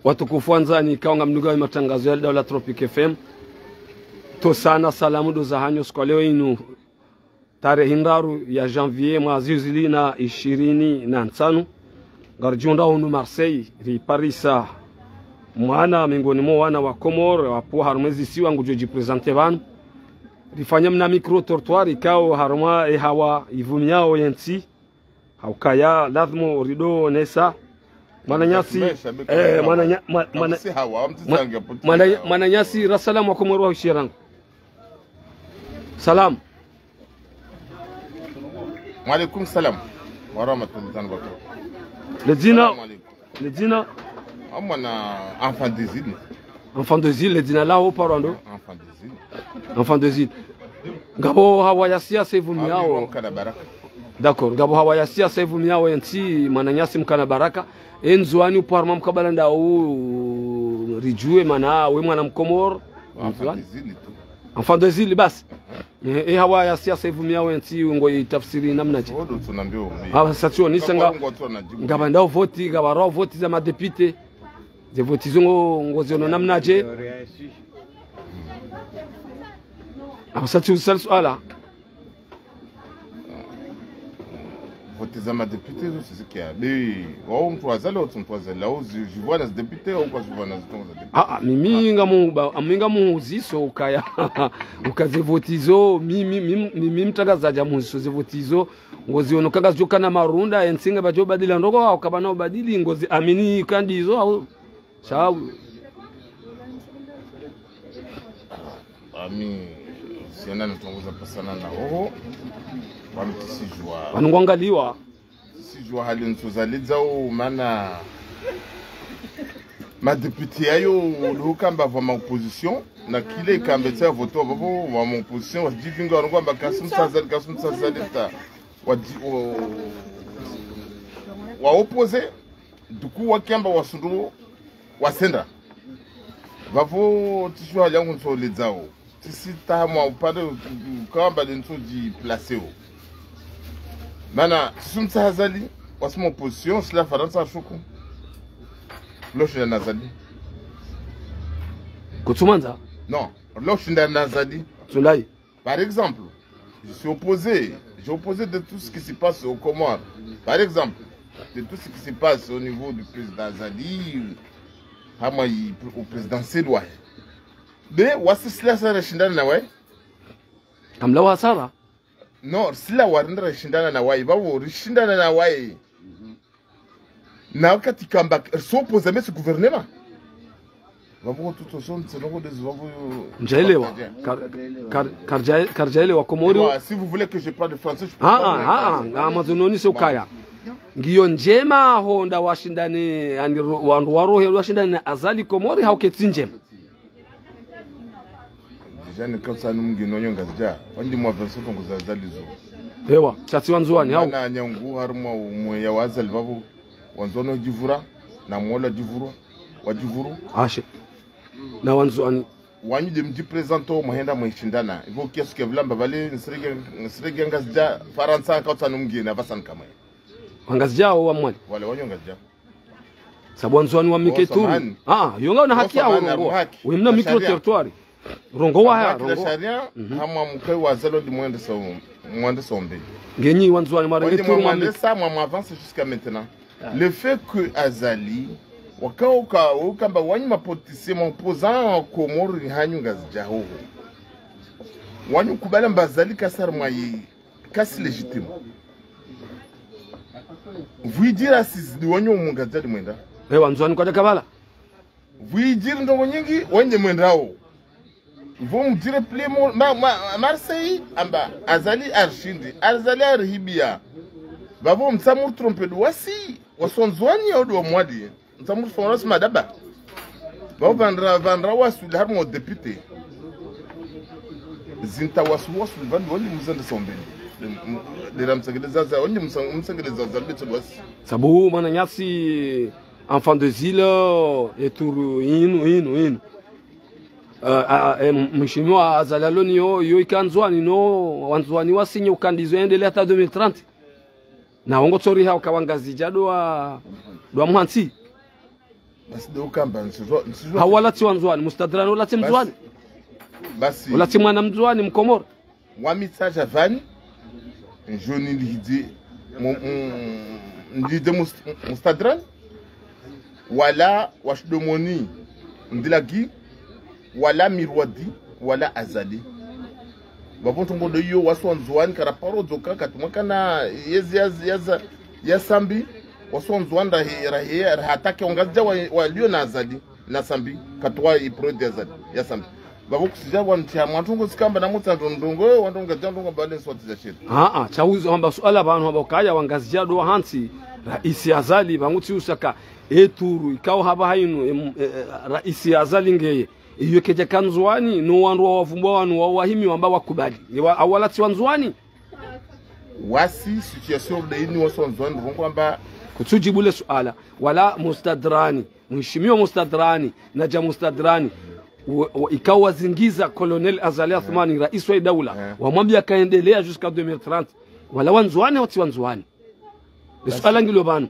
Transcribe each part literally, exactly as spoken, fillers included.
Watukufu wandzani, ikao ngamdungao ye matangazo ya Daula Tropic F M. Ntsohusana salamu ndo zahanyu siku ya leo inu, tarehi ndraru ya janvier, mwaha zihwi zili na ishirini na ntsanu. Ngaridjihundrao hunu Marseille, riparisa mwana miongoni mwa wana wa Komori, wapvo harumwa ezisiwa ngudjo djiprésenter pvanu. Rifanya mna micro-trottoir, ikao harumwa ehawa ivumiao yentsi. Haukaya, lazima urido onesa. Mwananyasi, eh, mwananya-, mwa-, mwana-, mwa-, mwana-, mwananyasi, ra salamu wa Komori wa hushirangu. Salam. Wa alaikum salam. Wa rahmatullahi wa barakatuh. Le dzina, salam alaikum. Le dzina? Amwana Enfant des Îles. Enfant des Îles, le dzina laho paro ndo? Enfant des Îles. Enfant des Îles. Ngapvo hawa ya siasa ivumiao. Ami mkana baraka. D'accord, ngapvo hawa ya siasa ivumiao yentsi, mwananyasi mkana baraka. E Ndzuwani upvo harumwa mkabala ndawu ridjuwe mana we mwana Mkomori. Enfant des Îles tu. Enfant des Îles basi. Eh, eh, hawa ya siasa ivumiao yentsi ngoitafsiri namnadje? Odo tsona mbio mi. Ah, sa tsi onisa nga, ngapvo ndao voti, ngapvo rao voti za madéputé. Ze voti zo ngo, ngoziono namnadje? Ah, sa tsi usali suala. Voti za madéputé zo tsi zikia. Be, wao mntru Azali, wao tsi mntru Azali, wao zi-, zivwana zi député, wao kwa zivwana zi tongo za député. Ah, ah, mimi ngamu-, ba-, mimi ngamuhuziso ukaya. Uka ze voti zo, mi, mi, mi, mi, mi mtrangazadja muhuziso ze voti zo. Ngoziono kanga zidjokana marunda, yentsi ngapvadjo badila ndrongoo, au kapvana ubadili, ngozi amini kandi zo, au. Sawa. Ami, siena nitongoza pasana na hoho. Wami tsi sidjuwa. Pvanu ngwangaliwa. Tsi sidjuwa hali ntso zalidza o mana. Madéputé yayo, ndo hukamba pvwa ma opposition, na kile ikamba tsa voto pvapvo pvwa ma opposition, wadjivinga warongoa amba Kassim Sazali, Kassim Sazali ta. Wadji-, o-, wa opposé, du coup wakiamba wasundru wasendra. Pvapvo tsi sidjuwa hali yangu ntso ledzao. Tsi sitahamwa upande u-, u-, ukamba le ntso djiplacéo. Mana, tsi sumtsaha Azali, wasi ma opposition, sila Farantsa ashuku. Lo shinda na Azali. Kutsumandza? Non, lo shinda na Azali. Tsundayi. Par exemple, je suis opposé. J'ai opposé de tout ce qui se passe aux Comores. Par exemple, de tout ce qui se passe au niveau du président Azali, hama yi, au présidentiel, ouais. Mais, wasi sila sa rashindana na waye. Kamlawa hasara? Non, sila warenda rashindana na waye. Pvapvo rishindana na waye. Na wakati kamba, s'opposer à ce gouvernement. Pvapvo tuto son, c'est donc des, pvapvo. Ndjaelewa. Kar-, kar-, kardja-, kardjaelewa Komori. Moi, si vous voulez que je parle de français, je peux parler français. Ah, ah, ah, ah, mwandzo nonise ukaya. Ngiyo ndjema ho nda washindane, ani ro-, wandru warohe washindane na Azali Komori, hau ketsi ndjema? Déjà, ni kapvatsi nu mgeni wanyu Ngazidja. Wandi mwa version tongo za Azali zo. Ewa, sha tsi Wandzuwani, hau? Mana nyangu harumwa umwe ya wa Azali pvapvo. Wandzuwani wadjivura, na Mwali wadjivura, wadjivuru. Ashe. Na Wandzuwani. Wanyu de mdjiprésenter mwahenda mwashindana. Ivo kiasi kia vilamba pvale, nsirege, nsirege Ngazidja, Farantsa, kapvatsi nu mgeni, apvasa ni kamwe. Wangazidja au wa Mwali? Wale wanyu Ngazidja. Sabu Wandzuwani wa mike turu. Ah, yo ngawuna haki yawo, rongowa. Wemna micro-territoire. Rongowa haya, rongowa. Sharia, hama mkayi wa Azali ndi mwendesa, mwendesa ombe. Ngenyi Wandzuwani mwarenge turu mwa mike. Mwendesa, mwa, mwa avancer jusqu'à maintenant. Le fait que Azali, waka, waka, wakamba wanyu ma politiciens, ma opposants wa Komori hanyu Ngazidja hoho. Wanyu kubali amba Azali kasa harumwa yi, kasi légitime. Pvwidjiri asizidi wanyu omu Ngazidja de mwenda. Ewa, Ndzuwani kwadja kabala. Pvwidjiri ndrongo nyindji, wende mwendao. Pvo mdjiri pvile mo-, ma-, ma-, Marseille, amba Azali arishindi, Azali arihibia. Pvapvo mtsamu trompé de wasi, wasi Wandzuwani ya udu wa Mwali. Ntsamu fanya wasi madaba. Pvapvo pvandra, pvandra wasuli harumwa o député. Zintsa wasuli, wasuli pvandru wandi mzende sombeni. Lera msengeleza za, wandi msa-, msengeleza za, betso wasi. Sabu mwananyasi, Enfant des Îles, e turu inu, inu, inu. Eh, a, a, eh, mheshimiwa Azali aloni yo, yo ika Ndzuwani no, Wandzuwani wasinye ukandizwa yendelee hata deux mille trente. Na wongo tsoriha uka Wangazidja ndo wa, ndo wa muhantsi. Basi ndo ukamba, nisizwa, nisizwa. Hawala tsi wa Ndzuwani, Mustadrani, wala tsi Mndzuwani. Basi. Wala tsi mwana Mndzuwani, Mkomori. Wami tsaja vani, njo nilihidze, mu-, mu-, nilihidze Must-, Mustadrani, wala Washidomoni, Ndilagi, wala Mirwadi, wala Azali. Vavo ntrongo ndo iyo, wasi wa Ndzuwani, karaparo dzoka, katumwa kana, yezi, yezi, yeza, ya Sambi, wasi wa Ndzuwani, rahe, rahe, rahatake, wangazidja wa, walio na Azali, na Sambi, katuwa iprodi ya Azali, ya Sambi. Vavo kusija wantia mwa ntrongo sikamba na mutsa ndo ntrongo, wa ntrongo dja ntrongo mbale nswati za shiri. Ah, ah, tsa uzo hamba suala vanu hamba ukaya wangazidja ndo hantsi, raisi Azali, vangu tsi usaka, e turu, ikao hamba hainu, em, e, e, raisi Azali ngeye. Iyo kedja ka Ndzuwani, no wandru wa wavumbwa wanu wa wahimi wamba wakubali. Ni wa, hawala tsi wa Ndzuwani. Wasi situation ndo ini wasi wa Ndzuwani, rongo amba. Kutsudjibu le suala, wala Mustadrani, mheshimiwa Mustadrani, nadja Mustadrani, wa, wa, ikao wazingiza Colonel Azali Assoumani, raisi wa idaula, wamwambia kaendelea jusqu'à deux mille trente. Wala wa Ndzuwani, hawatsi wa Ndzuwani. Le suala ngilo vanu.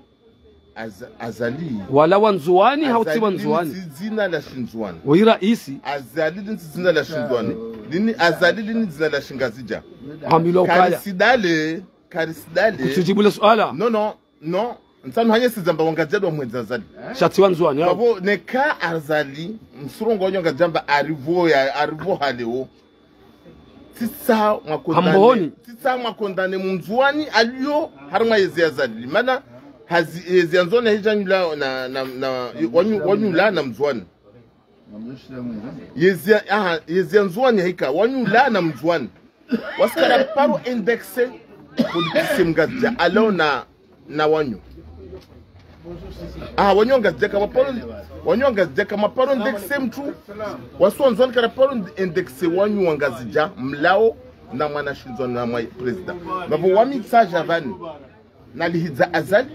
Aza-, Azali. Wala wa Ndzuwani, hawutsi wa Ndzuwani. Azali lini tsi dzina la Shindzuwani. Woyi raisi. Azali lini tsi dzina la Shindzuwani. Lini Azali lini dzina la Shingazidja. Hambilo ukaya. Karisidale, karisidale. Kutsudjibu le suala. Non, non, non. Ntsanu hanye sidzamba wangazidja ndo wamhedza Azali. Sha tsi wa Ndzuwani, hau. Vavo neka Azali, msurongo wanyu ngazidjamba arivo ya, arivo haleo. Tsitsa mwakondane. Hamboni. Tsitsa mwakondane Mndzuwani alio harimwa yezi ya Azali. Mana hazi, yezi ya Ndzuwani hidja nyula na, na, na, wanyu, wanyula na Mndzuwani. Yezi ya, aha, yezi ya Ndzuwani hika, wanyula na Mndzuwani. Wasi karaparo indexé politicien Mngazidja alio na na wanyu. Ah, wanyu Wangazidja kamwaparo, wanyu Wangazidja kamwaparo indexé mutru. Wasi wa Ndzuwani karaparo indexé wanyu Wangazidja mlao na mwana Shindzuwani na mwa président. Vavo wami tsaja vani. Nalihidza Azali,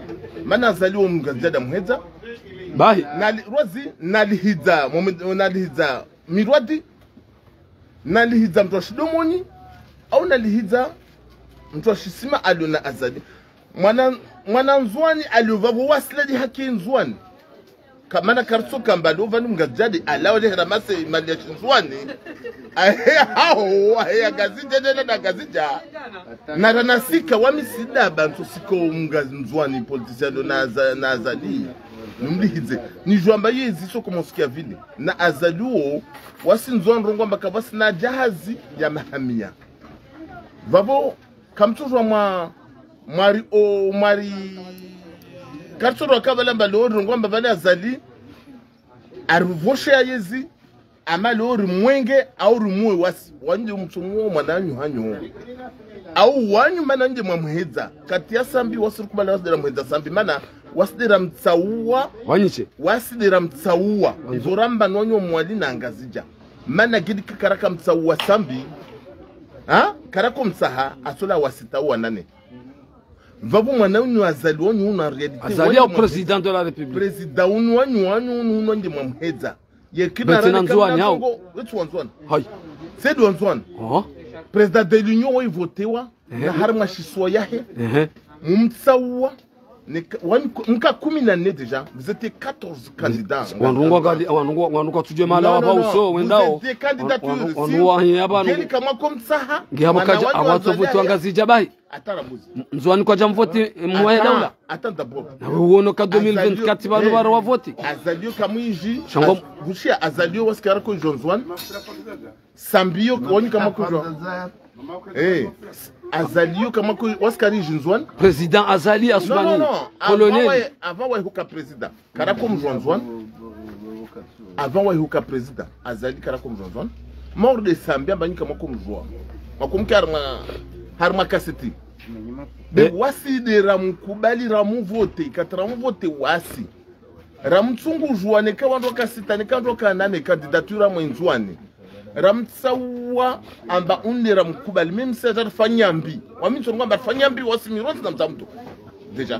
mana Azali wo Mngazidja damhedza. Bahi. Nali-, Rwazi, nalihidza, Mohamed, nalihidza Mirwadi. Nalihidza mutru wa Shidomoni, au nalihidza mutru wa Shisima alio na Azali. Mwana, mwana Ndzuwani alio vavo wasi ladi haki Ndzuwani. Kamana karitso kamba leo vani Mngazidja de alao de hera mase mali ya Shindzuwani. Ahe hao, ahe ya Ngazidja de na Ngazidja. Na ranasika wami sidaba ntso sika Mnga-, Ndzuwani politicien alio na Aza-, na Azali. Nimlihidze. Nidjuwa amba yezi so comment sikia vile. Na Azali wo, wasi Ndzuwani rongo amba kavwasi na jahazi ya mahamia. Vavo, kamtsudjuwa mwa, mwari o, mwari, kamtsudjuwa kavala amba leo rongo amba vale Azali, arivoshe ya yezi, ama leo rimwenge, au rimuwe wasi, wandje mutsunguo mwananyu hanyu. Au wanyu mana ndje mwamhedza, kati ya Sambi, wasi rikubala wasi de ramhedza Sambi, mana, wasi de ramtsauwa. Wanyiche. Wasi de ramtsauwa. Wanzo. Izo ramba nwanyo Mwali na Ngazidja. Mana gidi kakara kamtsauwa Sambi. Ha? Kara komtsaha, asola wasi tsauwa nane. Vavo mwana unyu Azali wanyu una réalité. Azali wanyu au mwa président de la République. Président unyu wanyu wanyu unu ndje mwamhedza. Ye kina Beti na rani Ndzuwani kamna hau. Ntrongo, wetsi wa Ndzuwani. Hai. C'est de wa Ndzuwani. Oh. Président de l'Union wa ivotewa. Ehe. Na harimwa shisiwa yahe. Ehe. Mumtsauwa. Nika, wani, mka kumi na nne déjà. Vous étiez quatorze candidats. Wandru ngwa kali, wandru ngwa, wandru ngwa tsudje mahala. Non, wapva non, uso, non. Wendao. Vous étiez candidature. Wandru, wandru, wandru wa hiya pvanu. Ngeni kamwa komtsaha. Nge hapvo mwana kadja, wanyu apvatso Azali voti ya. Wangazidja bahi. Attends, Rambuzi. M-, Ndzuwani kwadja mvoti, eh, mwa ya daula. Attends, attends d'abord. Na wewe uono ka deux mille vingt-quatre Azali yo, pvanu eh, varo wavoti. Azali yo kamwidji. Shango. Az-, vushia Azali yo wasikara ko Ndzuwani. Sambi yo, wanyu kamwa kudjuwa. Eh, Azali yo kamwa ko, wasikari Ndzuwani. Président Azali Assoumani. Non, non, non. Colonel. Avant wa, avant wa huka président. Kara komdjuwa Ndzuwani. Avant wa huka président, Azali kara komdjuwa Ndzuwani. Mort de Sambi amba nyi kamwa komdjuwa. Makumke harimwa, harimwa kaseti. Be eh. Wasi de ramkubali ramuvote, kati ramuvote wasi. Ramtsungudjuwa neka wandru kasita, neka wandru kanane candidature mwe Ndzuwani. Ramtsauwa amba unde ramkubali. Même si atarifanya mbi. Wami ntsorongoa amba rifanya mbi, wasi mirontsi na mtsamdu. Déjà.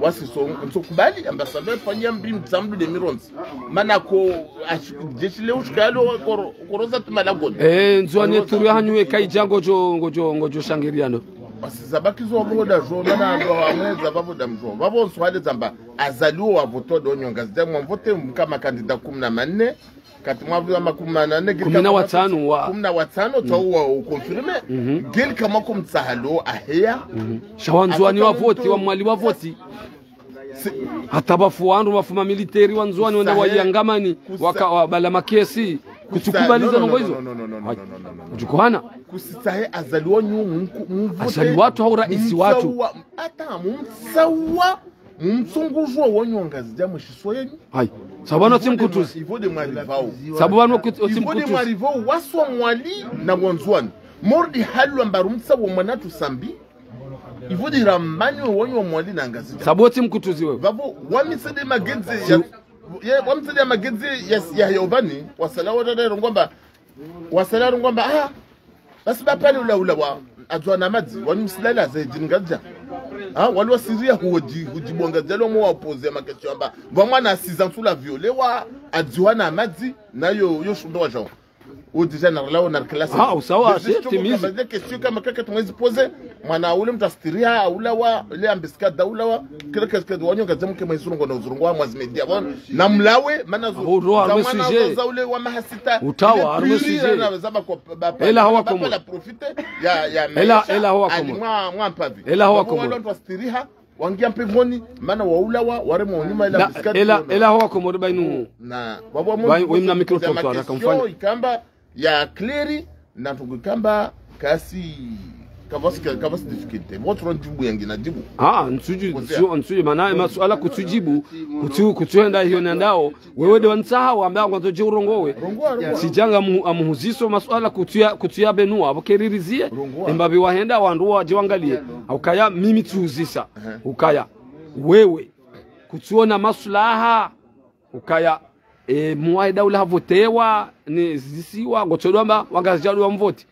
Wasi so, ntsokubali, amba save rifanya mbi mtsamdu de mirontsi. Mana ko, ash-, jeshi leo shikalo koro-, koroza tumala goni. Eh, Ndzuwani turu ya hanyu eka idja ngodjo, ngodjo, ngodjo shangiriano. Wasi zabaki zo wavoda zo, mana ndo wamwe za vavoda mzo. Vavo nswale zamba, Azali wo wavoto do nyonga zidja mwamvote mka makandida kumi na manne, kati mwavuza makumi manane, gili kumi na kama watsanu wa- kumi na watsanu, tsa uwa ukonfirme. Mhm. Gili kama kumtsahalo aheya. Mhm. Sha Wandzuwani wavoti, wa Mwali wavoti. Si- Hata bafu wandru, bafu mamiliteri Wandzuwani wenda Kusahe- wayangamani, kusa- waka wabala makesi. Kusa- Kutsukubaliza no, no, nongo no, izo. No, no, no, no, no, Hai. No, no, no, no, no. Kutsukwana. Kusitsahe Azali wanyu mku- mvote. Azali watru hau raisi watru. Mumtsawa, ata mumtsawa, mumtsunguzwa wanyu Wangazidja mwe shiso yenyu. Hai. Sabu wanu otsi mkutuzi. Ivo de mwali vao. Sabu wanu kuti- otsi Ivo de mkutuzi. Mwali vao waswa Mwali na Wandzuwani. Mordi halwa mbaru mtsawa mwana tu Sambi. Ivo de ramani we wanyu wa Mwali na Ngazidja. Sabu otsi mkutuzi wewe. Vavo, wami tsede magedze ya- Si- ye, wami tsede ya magedze ya- ya- ya ovani, wasala watata rongoa mba, wasala rongoa mba, ah, basi ba pale ula ula wa, adzwa na madzi, wanyu msilala ze djini Ngazidja. Ah, wali wa Syria huji, huji bo Ngazidja lo mwa wapoze ya makestion amba, vwa mwana asiza nsula viole wa, adzwa na madzi, na yo, yo shumbe wa jao. Ou déjà na rela ou na rela. Ah, usawa, c'est optimisme. Des questions kama kaka tumwezi poser. Mwana ule mtastiriha, ulawa, ile ambiscade ulawa. Kile kile kile wanyo ngaze mke mwezi urungo na uzurungo wa mwazi media bon. Na mlawe, mana zo. Uro, za harumwe mwana sujet. Zo za ule wa mahasita. Utawa, ile harumwe pili sujet. Na za ba ko- ba- ba- Ela hawa ba- Komoro. La profite. Ya- ya- Ela- maisha. Ela hawa Ali Komoro. Mwa- mwa mpavi. Ela hawa Komoro. Wale mtastiriha. Wangia mpevoni, mana waulawa, waremwa unyuma ila La- bisikati ela- wana. Ela hawa Komoro bainu. Na, wabwa Bai- mtu wemna micro kuza trottoir, makestion, akamfanya. Ikamba ya clear, na tuku ikamba kasi, kavasi, kavasi difficulté. Votre rendez-vous yangi na jibu. Ah, nsuji, Kuzia. Nsu- nsuji, mana, masuala kutsujibu, kutsu- kutsuhenda hiyo nandao, wewe de wantsaha, wambe ngwandzo je urongowe. Rongoa, rongoa. Sijanga mu- amuhuziso masuala kutsuya- kutsuya benua, abo keririzie, Rongoa. Embabi wahenda, wandru waje wangalie. Ukaya, mimi tsuhuzisa. Ehe. Ukaya, wewe, kutsuona maslaha, ukaya, e, mwaye daula havotewa, ni zisiwa, ngotsodwa mba, Wangazidja dwa mvoti.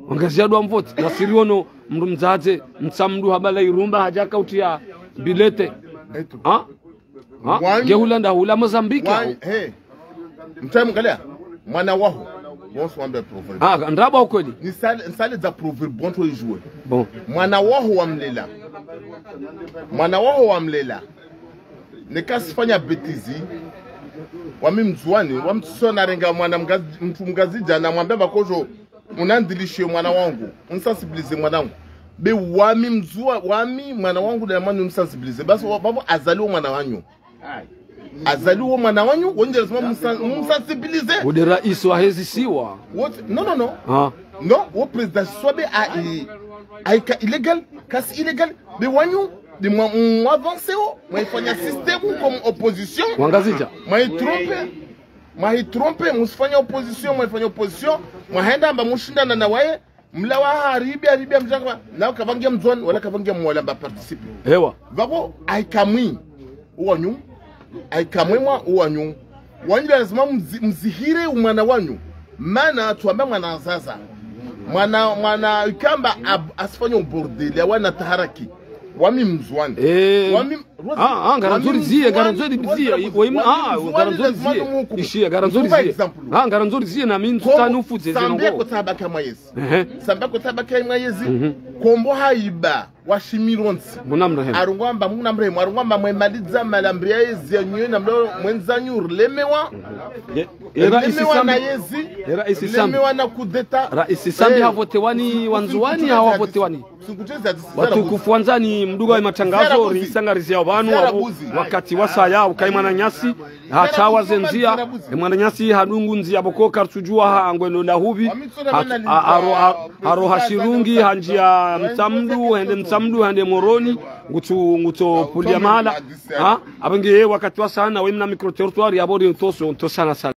Wangazidja dwa mvoti. Nasiri ono, mndru mdzadze, mtsamdu habala irumba, haja kauti ya bilete. Eto. Ha? Ha? Wani- Nge hula nda hula Mozambique, Wani- au? He. Mtsamu kalia. Mwana waho. Bonso wambe proverbe. Ah, ndrabo ukweli. Ni sale, ni sale za proverbe, bon, toi jouer. Bon. Mwana waho wamlela. Mwana waho wamlela. Neka sifanya bêtise. Wami Mndzuwani, wami tsona renga mwana Mngazi- mtu Mngazidja na mwambe makojo, unandilishe mwana wangu, unsensibilize mwana wangu. Be wami Mndzuwa, wami mwana wangu na mwana unsensibilize. Basi wa- babo Azali wo mwana wanyu. Azali wo mwana wanyu, wonje lazima msa- msensibilize. Ude raisi wa hezi siwa. What? Non, non, non. Ah. Non, wo président swabe a, i- aika illégal, kasi illégal. Be wanyu, de mwa, mwa avance wo, mwa ifanya système comme opposition. Wangazidja. Mwa itrompe, mwa itrompe, musifanya opposition, mwa ifanya opposition, mwa henda amba mushindana na waye, mlawa haribi, haribi, amjaka, na kavangia Mndzuwani, wala kavangia Mwali amba participer. Ewa. Vavo, aikamwi, uwanyu, aikamwe mwa, uwanyu. Wanyu lazima mzi- mzihire umwana wanyu. Mana tuamba mwana zaza. Mwana, mwana ikamba ab- asifanya ubordeli, awana taharaki. Wami Mndzuwani. Eh. Wami, ah, ah, ngarandzori zie, ngarandzori zie. Wami Mndzuwani, ah, ngarandzori zie. Ishiya, ngarandzori zie. Ah, ngarandzori zie na mi ntsutani ufudze zino. Sambe ngo. Kotaba kamwa yezi. Ehe. Sambe kotaba kamwa yezi. Mhm. Kombo haiba. Washimiro ntsi. Muna mrehemu. Arungwamba, muna mrehemu. Arungwamba mwe malidza malambria yezi ya nyuwe na mlo mwenzanyu rilemewa. Ye- ye raisi Rilemewa na Sambi. Yezi. Ye raisi Sambi. Rilemewa na kudeta. Raisi Sambi. Eh, havotewa ni Wandzuwani, hawavotewa ni. Watukufu wandzani, mdunga wa matangazo, risangarizia wanu, wakati wasaya, ukai mwananyasi, hata wazendzia, e mwananyasi hadungu ndzia boko kartsudjua ha ngwendo ndahupvi, ha- ha- haro- ha- haro ha Shirungi, hanjia Mtsamdu, hende Mtsamdu, hende Moroni, ngutso- ngutso pulia mahala. Ha? Abenge ye wakati wasana, we mna micro-trottoir, yabo ri ntoso, ntosana sana.